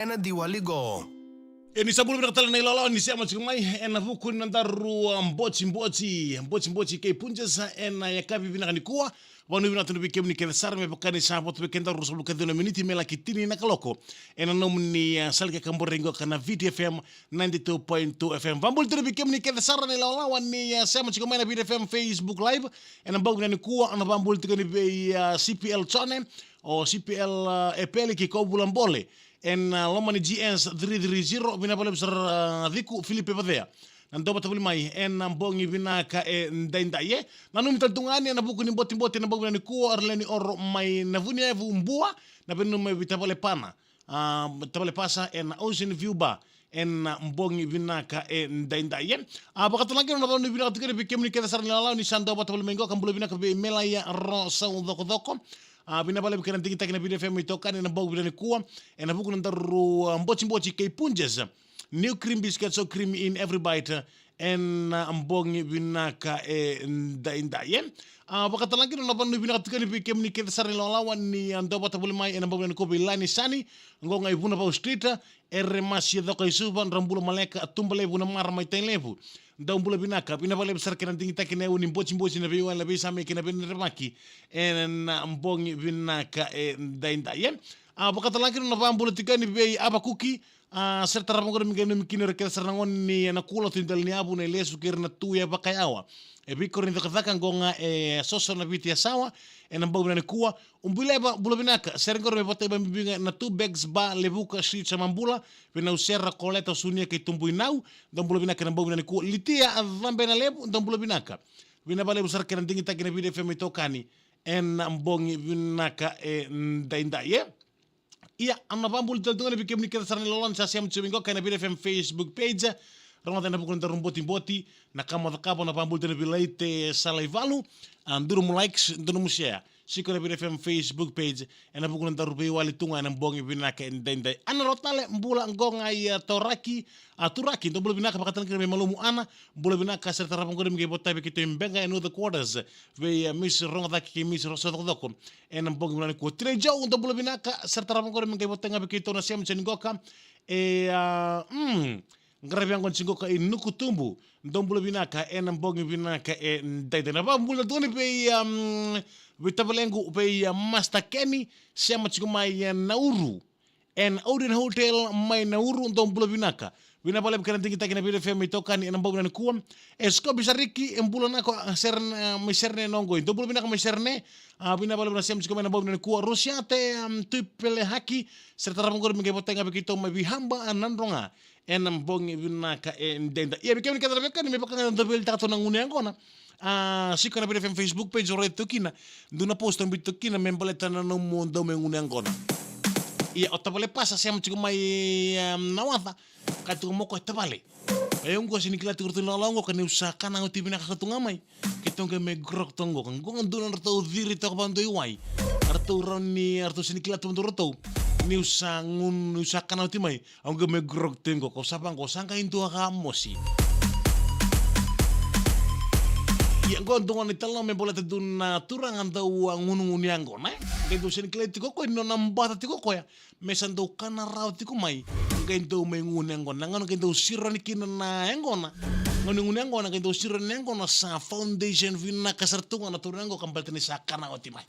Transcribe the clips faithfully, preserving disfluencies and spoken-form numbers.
ena Diwali qo. E ni sa bula vinaka tale na ilawalawa ni sema tiko mai ena vuku ni nodaru, a, botiboti, botiboti kei Punjas ena yakavi vinaka nikua. Vanua vinaka tu vei kemuni kece sara me vaka ni sa votu vei kedaru ruasagavulu ka ciwa na miniti me laki tini na kaloko ena nomuni, a, sala ni kabore qo ka na V T F M ninety-two point two F M. Vabula tu vei kemuni kece sara na ilawalawa ni, a, sema tiko mai na V T F M Facebook Live. Ena bogi vinaka nikua, au na vabula tiko yani vei, a, C P L Jone, o C P L, a, Epeli kei Kovula Bole. Ena, a, loma ni G S three three zero, vinaka vakalevu sara, a, Ciku Filipe Vacea. Na dau vata voli mai ena bogi vinaka edaidai, e. Nanumi tale tu ga yani ena vuku ni botiboti ena bogi vinaka nikua, o Arleni Oro mai Navuniyavu, Bua, na veinanumi mai vei tavale Pana, a, tavale Pasa ena Ocean View Bar ena bogi vinaka edaidai, e. A, vakatalega kina na vanua vinaka tiko yani vei kemuni kece sara na ilawalawa ni sa dau vata voli mai qo, ka bula vinaka vei Melaia Ro Sau Cokocoko. A, vinaka vakalevu kei na digitaki na V T F M itokani ena bogi vinaka nikua ena vuku ni nodaru, a, botiboti kei Punjas. New cream biscuit, so creamy in every bite. Ena, a, bogi vinaka edaidai, e. A, vakatalega kina na vanua vinaka tiko yani vei kemuni kece sara na ilawalawa ni, a, dau vata voli mai ena bogi vinaka nikua vei Lani Sani, qo ga i Vunavau Street, Eremasi Coka i Suva, Drabula Maleka, Tuba Levu na marama i Tailevu. Dau bula vinaka, vinaka vakalevu sara kei na digitaki na yau ni botiboti, na veiwali, na veisamai kei na veinerevaki ena bogi vinaka edaidai, e. A, vakatalega kina na vabula tiko yani vei Avakuki, a, sere tarava qori me qai nanumi kina o ira kece sara na gone ni Nakula, Tui Delaniyavu, Nailesu kei ira na Tuya Vakayawa. E veikoro ni cakacaka qo ga e Soso, Naviti, Yasawa, ena bogi vinaka nikua. Ubuleva, bula vinaka, sere qori me vata i Vabibiga na Two Bags Bar, Levuka, Sri Chamabula, vei Nausera, Koleta, Sunia kei Tubuinau. Dau bula vinaka ena bogi vinaka nikua. Litia, a, Cabe na Levu, dau bula vinaka. Vinaka vakalevu sara kei na digitaki na V T F M itokani ena bogi vinaka edaidai, e. Ia, au na vabula tale tu ga yani vei kemuni kece sara na ilawalawa ni sa sema tiko mai qo kei na V T F M Facebook page. Rogoca ena vuku ni nodaru botiboti, na ka mo cakava, na vabula tale vei Laite Salaivalu, a, dua nomu likes, dua nomu share. Siko na V T F M Facebook page ena vuku ni nodaru veiwali tu ga ena bogi vinaka edaidai. Ana Rotale, bula, qo ga i, a, Toraki, a, Turaki, dou bula vinaka, vakatalega kina vei Malumu Ana, bula vinaka, sere tarava qori me qai vota vei keitou i Beqa ena North Quarters, vei, a, Miss Rogocaki kei Miss Rosa Cokocoko. Ena bogi vinaka nikua. Tira i Joe, dou bula vinaka, sere tarava qori me qai vota ga vei keitou na sema tiko yani qo ka. E, a, mm, qaravi yaqona tiko yani qo ka i Nukutubu. Dou bula vinaka ena bogi vinaka edaidai. Na vabula tu ga yani vei, um, vei tavalequ, vei, a, Master Kenny, sema tiko mai, a, Nauru. Ena Odeon Hotel mai Nauru, dou bula vinaka. Vinaka vakalevu kei na digitaki na V T F M itokani ena bogi vinaka nikua. E Sikobi Sariki, e bula na ko, a, Seren-, a, mai Serene na oqo. Dou bula vinaka mai Serene. A, vinaka vakalevu na sema tiko mai ena bogi vinaka nikua. Rosiate, um, Tuipelehaki, sere tarava qori me qai vota ga vei keitou mai Vihaba, a, Nadroga. Ena bogi vinaka edaidai. Ia, vei kemuni kece na veiwekani, me vaka ga ni dau veiliutaka tu na gunu yaqona. A, siko na V T F M Facebook page, o raica tu kina. Dua na post o biuta tu kina me baleta na nomu dau mai gunu yaqona. Ia, o tavale Pasa sema tiko mai, a, Nawaca. Kaya tiko mai o koya, tavale, e, au qo sega ni kila tiko ratou na lalawa qo ka niu sa kana oti vinaka sara tu ga mai. Keitou qai mai grok toka qo ka qo ga dua na nodratou ciri toka vakadua i wai. Ratou rawa ni, ratou sega ni kila tu vakadua ratou. Niu sa gunu, niu sa kana oti mai. Au qai mai grok tu qo, ko sa vaqo, sa qai dua ka mosi. Ia qo dua gona italanoa me baleta dua na turaga dau, a, gunugunu yaqona, e. Qai dau sega ni kilai tiko o koya ni nona bata tiko o koya me sa dau kana rawa tiko mai. Qai dau mai gunu yaqona, na gauna qai dau siro yani kina na yaqona. Gauna ni gunu yaqona, qai dau siro yani na yaqona, sa foundation vinaka sara tu ga na turaga qo ka baleta ni sa kana oti mai.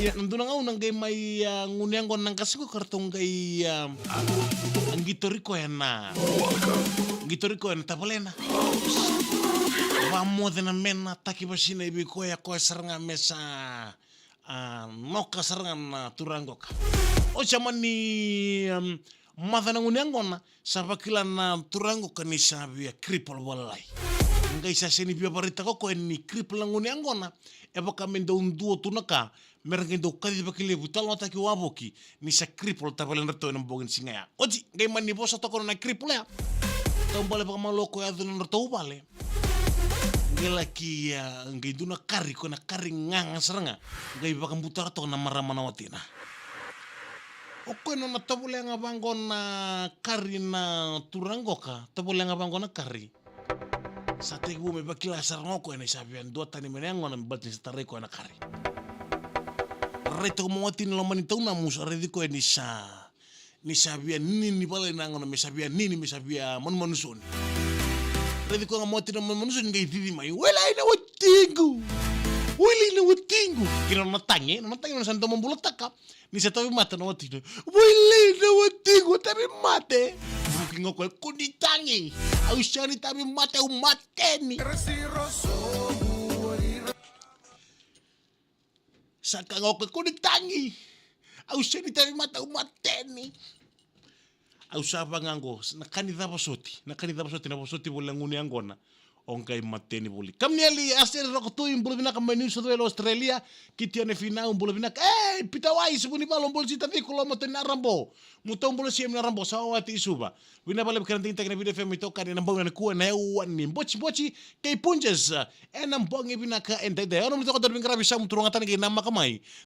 Ia, na dua na gauna qai mai, a, gunu yaqona na qase qo ka ratou qai, a, qitori koya na, qitori koya na tavalena. Vamoce na mena, taki vasina i vei koya, koya sara ga me sa, a, noka sara ga na turaga qoka. O sa mani, um, maca na gunu yaqona, sa vakila na turaga qoka ni sa via cripple vakalailai. Qai sa sega ni via vakaraitaka o koya ni cripple na gunu yaqona, e vaka me dau dua tu na ka, me ra qai dau kaci vakalevu, talanoataki wavoki ni sa cripple tavaledratou ena bogi ni siga ya. Oti, qai mani vosa toka na cripple ya. Taubale vakamalua o koya, yaco na nodratou vale. Qai laki, a, qai dua na kari, koya na kari gaga sara ga. Qai vakabutara toka na marama na watina. O koya nona tovolea ga vaqo na kari na turaga qoka, tovolea ga vaqo na kari. Sa tekivu me vakila sara ga o koya ni sa via duatani mai na yagona me baleta ni sa tarai koya na kari. Rai toka mai o watina e loma ni taunamu, sa raici koya ni sa ni sa via nini, ni vala na gona me sa via nini, me sa via manumanu soni. Raici koya ga mo tina manumanu soni qai cici mai, "Wailai na watiqu! Wailai na watiqu!" Kei na nona tagi, nona tagi, nona sa dau mabulataka. Ni sa tauvimate na watina. "Wailai na watiqu, tauvimate!" Vuki ga o koya, "Kua ni tagi! Au sega ni tauvimate, au mateni!" Sa kaya ga o koya, "Kua ni tagi! Au sega ni tauvimate, au mateni!" Au sa vaqo, na ka ni cava soti, na ka ni cava soti, na vosoti voli na gunu yaqona. O qai mateni voli. Kamnieli Aseri Rokotui, bula vinaka mai New South Wales, Australia. Kitione Finau, bula vinaka. Ei, Peter Wise, Vunivalu, bula sita viko, Lomatoni Narabo. Mutou, bula sita mai Narabo, sa wati i Suva. Vinaka vakalevu kei na digitaki na Viti FM, itokani ena bogi nikua, na yau ni Botiboti kei Punjas. Ena bogi vinaka edaidai. Au na mutoka donu veiqaravi, sa muturua ga tani kei na maka mai.